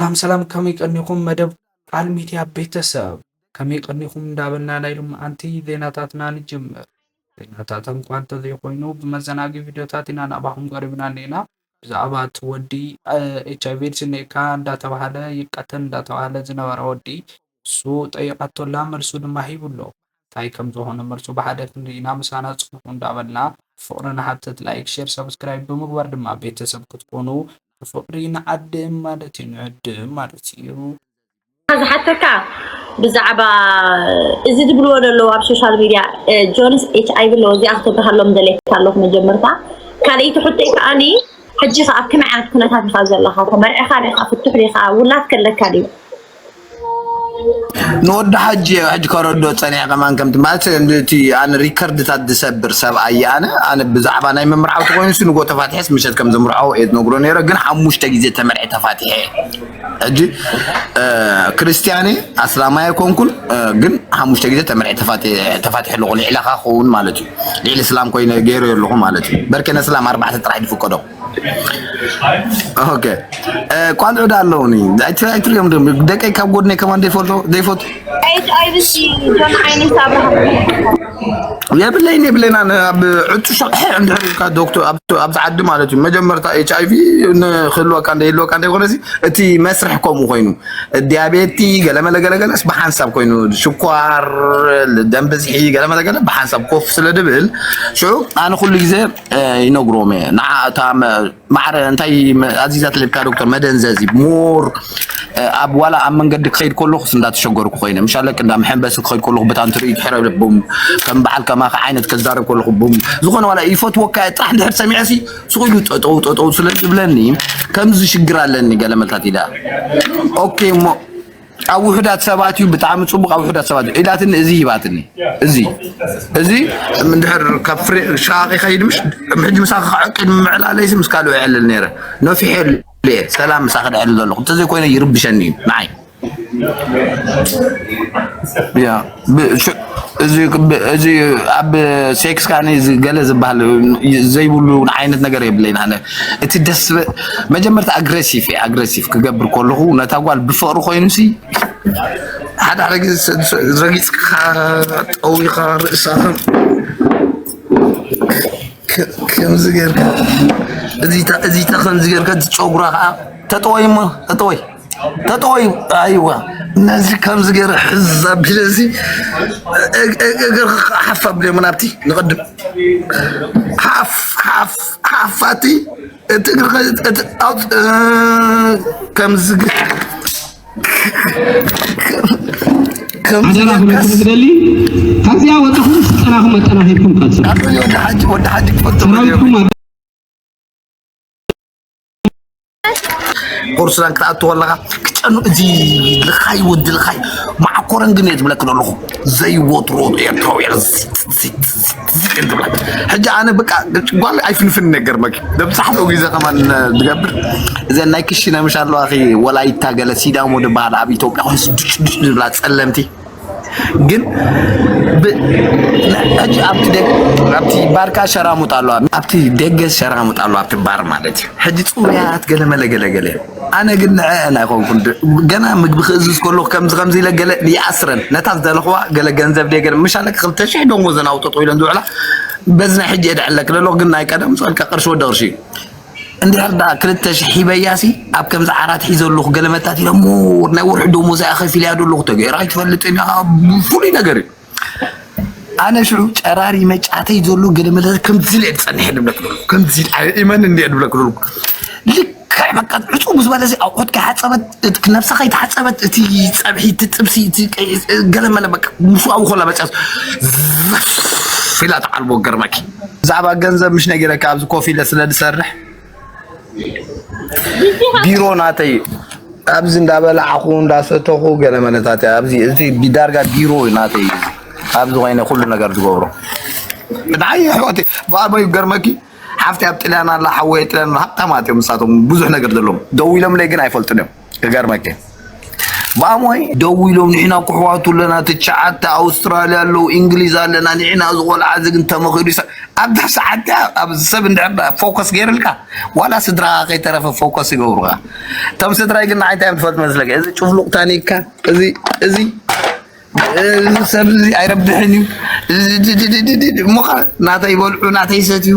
ሰላም ሰላም፣ ከመይ ቀኒኹም? መደብ ቃል ሚድያ ቤተሰብ ከመይ ቀኒኹም እንዳበልና ናይ ሎምዓንቲ ዜናታትና ንጅምር። ዜናታት እንኳ እንተዘይኮይኑ ብመዘናጊ ቪድዮታት ኢና ናባኹም ቀሪብና እኒና። ብዛዕባ እቲ ወዲ ኤች ኣይ ቪ ኤድስ እኒኤካ እንዳተባሃለ ይቀተል እንዳተባሃለ ዝነበረ ወዲ እሱ ጠይቃቶላ፣ መልሱ ድማ ሂቡ ኣሎ። እንታይ ከም ዝኾነ መልሱ ብሓደ ክንርኢ ኢና። ምሳና ጽንሑ እንዳበልና ፍቕሪ ንሓትት። ላይክ፣ ሼር፣ ሰብስክራይብ ብምግባር ድማ ቤተሰብ ክትኮኑ ብፍቕሪ ንዓድም ማለት እዩ። ንዕድም ማለት እዩ። ዝሓተካ ብዛዕባ እዚ ዝብልዎ ዘለዉ ኣብ ሶሻል ሚድያ፣ እ፣ ጆንስ ኤች ኣይ ቪ ኣለዎ፣ እዚኣ ክተብርሃሎም ደልየካ ኣለኹ። መጀመርታ ካልኣይቲ ሕቶይ ከኣኒ፣ ሕጂ ከ ኣብ ከመይ ዓይነት ኩነታት ኢኻ ዘለኻ? ተመርዕኻ ዲኻ? ፍቱሕ ዲኻ? ውላድ ከለካ ድዩ? ንወዲ ሓጂ ሕጂ ከረዶ ጸኒሐ ከማን ከምቲ ማለት እቲ ኣነ ሪከርድታት ዝሰብር ሰብ ኣየ ኣነ ኣነ ብዛዕባ ናይ ምምርዓው ተኮይኑሲ ንጎ ተፋትሐስ ምሸት ከም ዝምርዓው እየ ዝነግሮ ነይረ። ግን ሓሙሽተ ግዜ ተመርዐ ተፋትሐ። ሕጂ እ፣ ክርስትያኔ ኣስላማይ ኣይኮንኩን፣ እ፣ ግን ሓሙሽተ ግዜ ተመርዐ ተፋትሐ ኣለኹ። ልዕለኻ ክኸውን ማለት እዩ። ልዕሊ እስላም ኮይነ ገይረ ኣለኹ ማለት እዩ። በርከ ነስላም ኣርባዕተ ጥራሕ ዝፍቀዶ። ኦኬ። እ፣ ቋልዑ ዳ ኣለውኒ። ኣይት-፣ ኣይትሪኦም ዶ? ደቀይ ካብ ጎድነይ ከማን ዘይፈልጦ ዘይፈቱ። ኤች ኣይ ቪ ሲ ጆን ዓይነይስ ኣብርሃም። የብለይን የብለይን። ኣነ ኣብ ዕጹ ሸቕሐ እንድሕር ኢልካ ዶክተር ኣብ ኣብዚ ዓዲ ማለት እዩ። መጀመርታ ኤች ኣይ ቪ ንክህልወካ እንደ ይህልወካ እንደ ይኮነሲ እቲ መስርሕ ከምኡ ኮይኑ ዲያቤቲ ገለመለ ገለገለስ ብሓንሳብ ኮይኑ ሽኳር ደም ብዝሒ ገለመለ ገለ ብሓንሳብ ኮፍ ስለ ድብል ሽዑ ኣነ ኩሉ ግዜ እ፣ ይነግሮም እየ ንዓ እታ መ- ማዕረ እንታይ መ- ኣዚዛት ልብካ ዶክተር መደንዘዚ ሞር እ፣ ኣብ ዋላ ኣብ መንገዲ ክኸይድ ከለኹስ እንዳተሸገርኩ ኮይነ ምሻለክ እንዳ መሐንበሲ ክኸይድ ከለኹ ብታን ትርኢ ድሕረ ልቡም ከም በዓል ከማኸ ዓይነት ከዛረብ ከለኹ ቡም ዝኾነ ዋላ ይፈትወካ እየ ጥራሕ እንድሕር ሰሚዐሲ ስቕ ኢሉ ጠጠው ጠጠው ስለ ዝብለኒ ከምዚ ሽግር ኣለኒ ገለ መልታት ኢለ ኦኬ እሞ ኣብ ውሑዳት ሰባት እዩ ብጣዕሚ ፅቡቅ ኣብ ውሑዳት ሰባት እዩ ኢላትኒ እዚ ሂባትኒ እዚ እዚ እንድሕር ካብ ፍሬ ሻቂ ከይድ ምሽ ሕጂ ምሳኺ ክዕቅድ ምዕላለይሲ ምስ ካልኦ ይዕልል ነይረ ነፊሐ እየ ሰላም ምሳኺ ድዕልል ዘለኹ እንተዘይኮይነ ይርብሸኒ እዩ ንዓይ ያ ብ- ሽ- እዚ ብ- እዚ ኣብ ሴክስ ካኒ እዚ ገለ ዝበሃል ዘይብሉ ዓይነት ነገር የብለይን ኣነ እቲ ደስ ብ- መጀመርታ ኣግሬሲቭ እየ ኣግሬሲቭ ክገብር ከለኹ ነታ ጓል ብፍቕሪ ኮይኑ ሲ ሓደ ሓደ ግዜ ስ- ስ- ረጊፅካ ጠዊኻ ርእሳ ከ- ከምዚ ጌርካ እዚታ እዚታ ከምዚ ጌርካ ዝጨጉራ ከዓ ተጠወይ እሞ ተጠወይ ተጠወይ ኣይዋ ነዚ ከምዚ ገይረ ሕዝ ኣቢለ እዚ እግ- እግ- እግርኻ ሓፍ ኣብለሞ ናብቲ ንቕድም ሓፍ ሓፍ ሓፍ ኣቲ እቲ እግርኻ እቲ ኣውፅ ከምዚ ገ- ከም- ከምዚ ሓደራ ክብለኩም ጌርካስ ዝደሊ ካብዚኣ ወፅኹም ስልጠናኹም ኣጠናኺርኩም ቀፅሉ። ወዲ ሓጂ ወዲ ሓጂ ክፈቶ ሰራዊትኩም ኣብ ቁርስራን ክትኣቱ ከለኻ ክጨኑ እዚ ልኻይ ወዲ ልኻይ ማዕኮረን ግን እየ ዝብለክ ዘለኹ ዘይወትሮ ኤርትራውያን ዝብል ዝብላ ሕጂ ኣነ በቃ ጓል ኣይፍንፍን ነገር መኪ ደብዛሕትኡ ግዜ ከማን ዝገብር እዘን ናይ ክሽነ ምሽ ኣለዋ ወላይታ ገለ ሲዳሞ ዝበሃል ኣብ ኢትዮጵያ ኮንስ ድጭ ድጭ ዝብላ ጸለምቲ ግን ብ- ሕጂ ኣብቲ ደግ- ኣብቲ ባርካ ሸራሙጥ ኣሎ ኣብቲ ደገ ሸራሙጥ ኣሎ ኣብቲ ባር ማለት እዩ ሕጂ ፅሩያት ገለ መለ ገለ ገለ ኣነ ግን ንዐአን ኣይኮንኩን ድ- ገና ምግቢ ክእዝዝ ከሎ ከምዚ ከምዚ ኢለ ገለ ይኣስረን ነታ ዝደለኽዋ ገለ ገንዘብ ደ ገለ ምሻለ ክልተ ሽሕ ደሞዘን ኣውጠጦ ኢለን ዝውዕላ በዚ ናይ ሕጂ እየ ድዕለክ ዘሎ ግን ናይ ቀደም ዝቐልካ ቅርሺ ወዲ ቅርሺ እዩ እንድሕር ደኣ ክልተ ሽሕ ሂበያሲ ኣብ ከምዚ ዓራት ሒዘ ኣለኹ ገለ መታት ኢለ እሞ ናይ ወርሒ ደሞዝ እያ ከፊለያ ዶ ኣለኹ ተገይራ ኣይትፈልጥን ኢኻ ፍሉይ ነገር እዩ ኣነ ሽዑ ጨራሪ መጫተይ ዘሎ ገለ መለ ከምዚ ኢለ ዝጸንሐ ንብለክ ዘለኹ ከምዚ ኢመን እንዲ ንብለክ ዘለኹ ልክዕ በቃ ዕጹ ምስ በለሲ ኣቑሑት ከይሓጸበት እቲ ነብሳ ከይተሓጸበት እቲ ጸብሒ እቲ ጥብሲ እቲ ቀይ- ገለ መለ በቃ ምስኡ ኣብኡ ኮላ መጽያስ ኢላ ተዓልቦ ገርመኪ ብዛዕባ ገንዘብ ምሽ ነጊረካ ኣብዚ ኮፍ ኢለ ስለ ዝሰርሕ ቢሮ ናተይ ኣብዚ እንዳበላዕኹ እንዳሰተኹ ገለ መለታት እያ ኣብዚ እዚ ዳርጋ ቢሮ ናተይ ኣብዚ ኮይነ ኩሉ ነገር ዝገብሮ ንዓይ ኣሕዋተይ ብኣርባዩ ገርመኪ ሓፍቲ ኣብ ጥልያን ኣላ ሓወይ ጥልያን ሃብታማት እዮም ንሳቶም ብዙሕ ነገር ዘለዎም ደው ኢሎምለይ ግን ኣይፈልጡን እዮም ክገርመኪ ባሞይ ደው ኢሎም፣ ንሕና ክሕዋቱ ኣለና፣ ትሽዓተ ኣውስትራልያ ኣለዉ፣ እንግሊዝ ኣለና፣ ንሕና እዚ ቆልዓ እዚ ግን ተመኺሩ ይሰ-፣ ኣብታ ሰዓት እያ፣ ኣብ ሰብ እንድሕር ዳ ፎከስ ገይርልካ፣ ዋላ ስድራኻ ከይተረፈ ፎከስ ይገብሩኻ። እቶም ስድራይ ግን ንዓይ እንታይ እዮም ትፈልጥ መስለካ? እዚ ጭፍሉቕ ታኒካ፣ እዚ፣ እዚ፣ እዚ ሰብ እዚ ኣይረብሕን እዩ። እዚ ድ-፣ ድ-፣ ድ-፣ ድ-፣ ድ-፣ እሞ ኸ ናተይ በልዑ፣ ናተይ ሰትዩ፣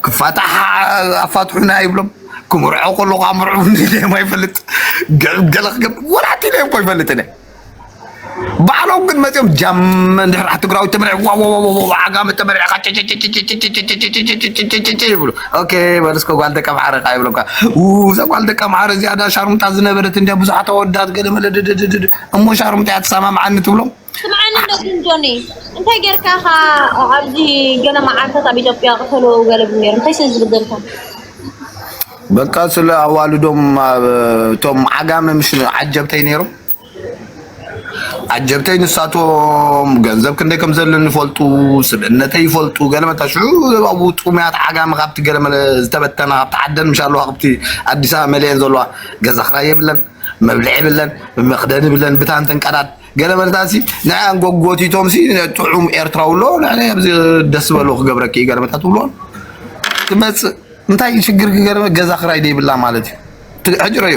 ክፋታሕ ኣፋትሑና ይብሎም። ክምርዖ ከሎ ከዓ ምርዑ እንዲኦም ኣይፈልጥ። ገ-፣ ገለ ክገብር ወላ እቲ ኢለዮም እኮ ይፈልጥ እኔ። ባዕሎም ግን መፂኦም ጃም እንድሕር ትግራዊ ተመሪዕ ዋ ዋ ዋ ዋ ዋ ዓጋመ ተመሪዕ ካ ጭ-፣ ጭ-፣ ጭ-፣ ጭ-፣ ጭ-፣ ጭ-፣ ጭ-፣ ጭ-፣ ጭ-፣ ጭ-፣ ጭ-፣ ይብሉ። ኦኬ በል እስከ ጓል ደቀ ምሓረ ካ ይብለካ። ው፣ እዛ ጓል ደቀ ምሓረ እዚኣ ዳ ሻርሙጣ ዝነበረት እንዲያ ብዙሓት ኣወዳት ገለ መለ ድድድድድ። እሞ ሻርሙጣ እያ ትሰማምዓኒ ትብሎም። ስምዓኒ እንዶ ግን ጆኒ፣ እንታይ ጌርካ ኢኻ ኣብዚ ገለ መዓልታት ኣብ ኢትዮጵያ ቅተልዎ ገለ ብል ነይሩ? እንታይ ስለ ዝብል ጌርካ? በቃ ስለ ኣዋልዶም ኣብ፣ እቶም ዓጋመ ምሽ ዓጀብተይ ነይሮም። ዓጀብተይ ንሳቶም ገንዘብ ክንደይ ከም ዘለኒ ይፈልጡ፣ ስብእነተይ ይፈልጡ። ገለ መታ ሽዑ ኣብኡ ጥሙያት ዓጋመ ካብቲ ገለ መለ ዝተበተና ካብቲ ዓደን ምሽ ኣለዋ ካብቲ ኣዲስ ኣበባ መሊአን ዘለዋ ገዛ ክራይ የብለን፣ መብልዒ የብለን፣ መኽደኒ የብለን፣ ብታንተን ቀዳድ ገለ መልታሲ ንዓን ጎጎቲቶም ሲ ጥዑም ኤርትራዊ ኣሎ፣ ንዓይ ኣብዚ ደስ ዝበሎ ክገብረኪ እዩ ገለ መታ ትብሎ። ትመጽእ እንታይ ሽግር ክገርመ ገዛ ክራይ ደይብላ ማለት እዩ። ት-፣ ሕጂ ረዮ።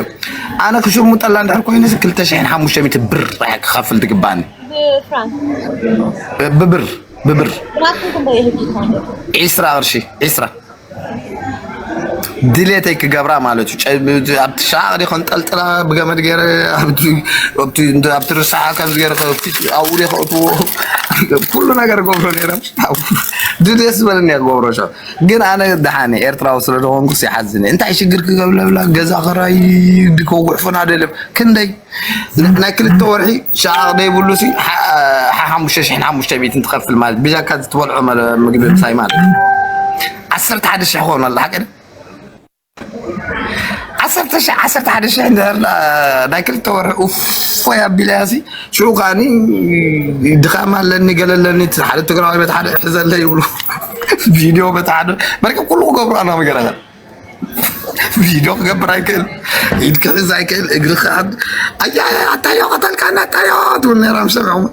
ኣነ ክሽርሙጠላ እንድሕር ኮይነ ሲ ክልተ ሽሕን ሓሙሽተ ሚእቲ ብር ጥራሕ ክኸፍል ትግባኒ። ብፍራንክ። ብብር፣ ብብር። ናትኩም ክንደይ እዩ ሕጂ ትኾን? ዒስራ ቅርሺ፣ ዒስራ። ድሌተይ ክገብራ ማለት እዩ። ጨ-፣ ኣብቲ ሻቕ ዲ ከንጠልጥላ ብገመድ ገይረ ኣብቲ፣ ኣብቲ፣ ኣብቲ ርሳሓ ከምዚ ገይረ ከ-፣ ኣብኡ ዲ ከእትዎ ኩሉ ነገር ገብሮ ነይረ። ድሌት ዝበለኒ እየ ክገብሮ ሻቕ። ግን ኣነ ደሓን እየ፣ ኤርትራዊ ስለ ዝኾንኩስ ይሓዝን እየ። እንታይ ሽግር ክገብለብላ ገዛ ኸራይ ድከጉሕፉና ደልም። ክንደይ ን-፣ ናይ ክልተ ወርሒ ሸቓቕ ደይብሉ ሲ፣ ሓ-፣ ሓ-፣ ሓሙሽተ ሽሕን ሓሙሽተ ሚእትን ትኸፍል ማለት፣ ብጃካ ዝትበልዖ መለ-፣ ምግቢ ምሳይ ማለት። ዓሰርተ ሓደ ሽሕ ክኾን ኣላ፣ ሓቂ ዶ? ዓሰርተ ሽሕ፣ ዓሰርተ ሓደ ሽሕ እንድሕር ዳ-፣ ናይ ክልተ ወርሒ ኡፎይ ኣቢለያ ሲ፣ ሽዑ ከኣኒ ድኻም ኣለኒ፣ ገለ ኣለኒ፣ እቲ ሓደ ትግራዋይ በቲ ሓደ ሕዘለይ ይብሉ። ቪድዮ በቲ ሓደ፣ በርቂ ኩሉ ክገብሩ ኣና መገረኸ። ቪድዮ ክገብር ኣይክእል፣ ኢድ ክሕዝ ኣይክእል፣ እግሪ ክኣድ-፣ ኣያ፣ ኣታዮ ቀተልካና፣ ኣታዮ ትብል ነይራ፣ ምስ ሰምዕዎ።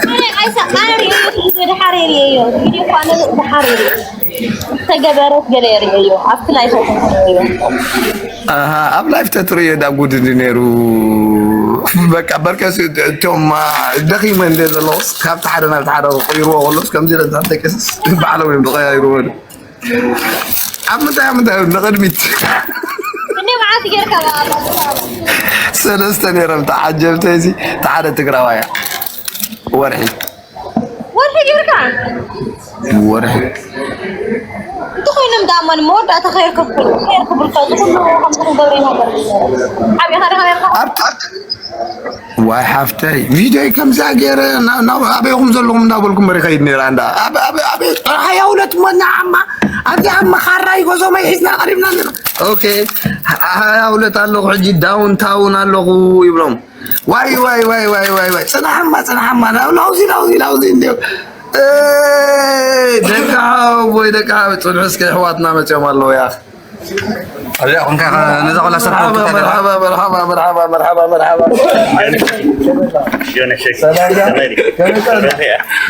ኣነ ኣይሰ-፣ ኣነ ርእየዮ፣ ቪድዮ ድሓር የርእየዮ። ቪድዮ እኮ ኣነ ድሓር የርእየዮ። ዝተገበረት ገለ የርእየዮ። ኣብቲ ላይፍ ኣይኮንኩን የርእየዮ። ኣሃ፣ ኣብ ላይፍ ተትርእዮ ዳ ጉድ እንዲ ነይሩ። በቃ፣ በርከስ እቶም፣ አ፣ ደኺመ እንደ ዘለኹስ፣ ካብቲ ሓደ ናብቲ ሓደ ክቕይርዎ ከሎስ፣ ከምዚ ኢለ እንተ ደቂስስ፣ ባዕሎም እዮም ዝቐያይርዎ። ኣብ ምንታይ፣ ኣብ ምንታይ ንቕድሚት? እንደ መዓልቲ ጌርካ በቃ። ሰለስተ ነይሮም ተዓጀብቲ፣ እዚ ተሓደ ትግራዋያ። ወርሒ። ወርሒ ጌርካ? ወርሒ። እንተኾይኖም ደኣ እሞ ንመወዳእታ ኸይር ክብሉ፣ ኸይር ክብሉ፣ እዚ ኩሉ ከምዚ ክንገብር ኢና። ዓብኻ ዶ ኸይርካ? ኣብ ዋይ ሓፍተይ፣ ቪድዮይ ከምዚኣ ገይረ፣ ና-፣ ና-፣ ኣበይኹም ዘለኹም እንዳበልኩ መሪ ኸይድ ነይራ። እንዳ ኣብ-፣ ኣብ-፣ ኣብ-፣ ሃያ ሁለት ሞና ዓማ፣ ኣብዚኣ ዓማ ኻራይ ጎዞመይ ሒዝና ቀሪብና ኣለና። ኦኬ፣ ሃ-፣ ሃያ ሁለት ኣለኹ፣ ሕጂ ዳውን ታውን ኣለኹ ይብሎም። ዋይ፣ ዋይ፣ ዋይ፣ ጽናሕማ፣ ጽናሕማ፣ ናው-፣ ናውዚ፣ ናውዚ፣ ናውዚ እንዲዮ። እ፣ ደቂ ሓወቦይ፣ ደቂ ሓወ-፣ ጽንሑ እስከ፣ ኣሕዋትና መጺኦም ኣለዉ፣ ያኽ። ኣብዚኣ ኾንካ ነዛ ቆልዓ ሰብ መርሓባ፣ ትወቅጣ ዘለኻ። መርሓባ፣ መርሓባ፣ መርሓባ፣ መርሓባ፣ መርሓባ። ዮነ ሸክ። ሰላም ዳ? ከመይ ዲኻ? ከመይ ቀረበ?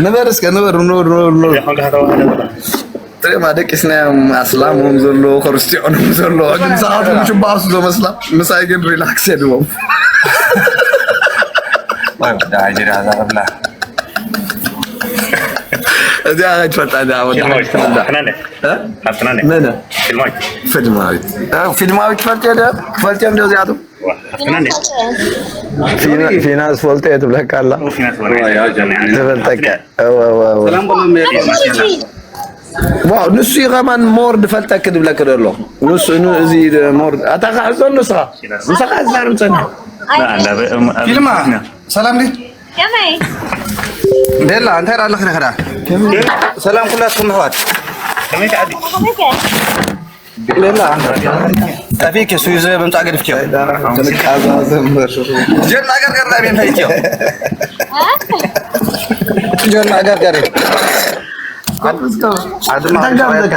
ንበር እስከ፣ ንበር፣ ንበር፣ ንበር፣ ንበር። ኣብዚኣ ኾንካ ከተዋህደ ዘለኻ። ትሪማ ደቂስናዮም፣ ኣስላም እውን ዘሎ፣ ክርስትያኖም ዘሎ። ግን ንሳኻትኩም ሽባሱ ዘመስላ፣ ምሳይ ግን ሪላክስ የድዎም። ወይ፣ ዳ ሃይጀርያ ዛረብላ። እዚኣ ኣይትፈልጣ፣ እዚኣ ወዲ ፊልማዊት፣ ሓንቲ ትፈልጣ። ሓፍትና ነይ። እ? ሓፍትና ነይ። መን? ፊልማዊት። ፊልማዊት። እ፣ ፊልማዊት ትፈልጥዮ ዶ? ትፈልጥዮም ዶ እዚኣቶም? ዋ፣ ሓፍትና ነይ። ፊና-፣ ፊና ዝፈልጦ እየ ትብለካ ኣላ። ኦ፣ ፊና ትፈልጦ እየ። ትፈልጠካ። እወ፣ እወ፣ እወ። ሰላም በሎም፣ ሜሪ። ዋው፣ ንሱ እዩ ከማን ሞር ድፈልጠክ ድብለክ ደሎ። ንሱ፣ ኑ-፣ እዚ ሞር፣ ኣታ ክሕዞ ንስኻ። ንስኻ ዝዛረብ ጸኒሑ። ና፣ እንዳ በ-፣ እም-፣ ፊልማ፣ ሰላም ዲ? ከመይ? ቤላ፣ እንታይ ደኣ ኣለኺ ዲኺ ደኣ? ሰላም ኩላትኩም ኣሕዋት። ከመይ ትዓዲ? ከመይ ከ? ቤላ፣ ጠፊእኪ፣ ስዊዘ ብምጻእ ገዲፍኪዮ። ጀና ገርገር ናይ ቤን ፈይትዮ። አ? ጀና ገርገር። ዓድማ እንታይ ጋብዘካ?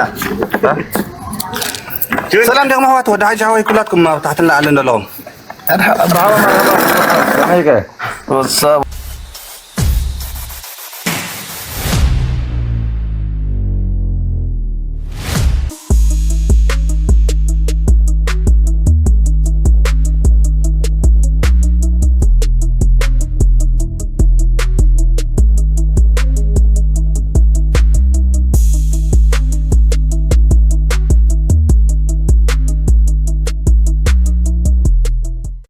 ሰላም ዲኹም ኣሕዋት፣ ወዲ ሓጂ ሓወይ ኩላትኩም ኣብ ታሕትን ላዕልን ዘለኹም። መርሓባ፣ መርሓባ። ከመይ ከ? What's up?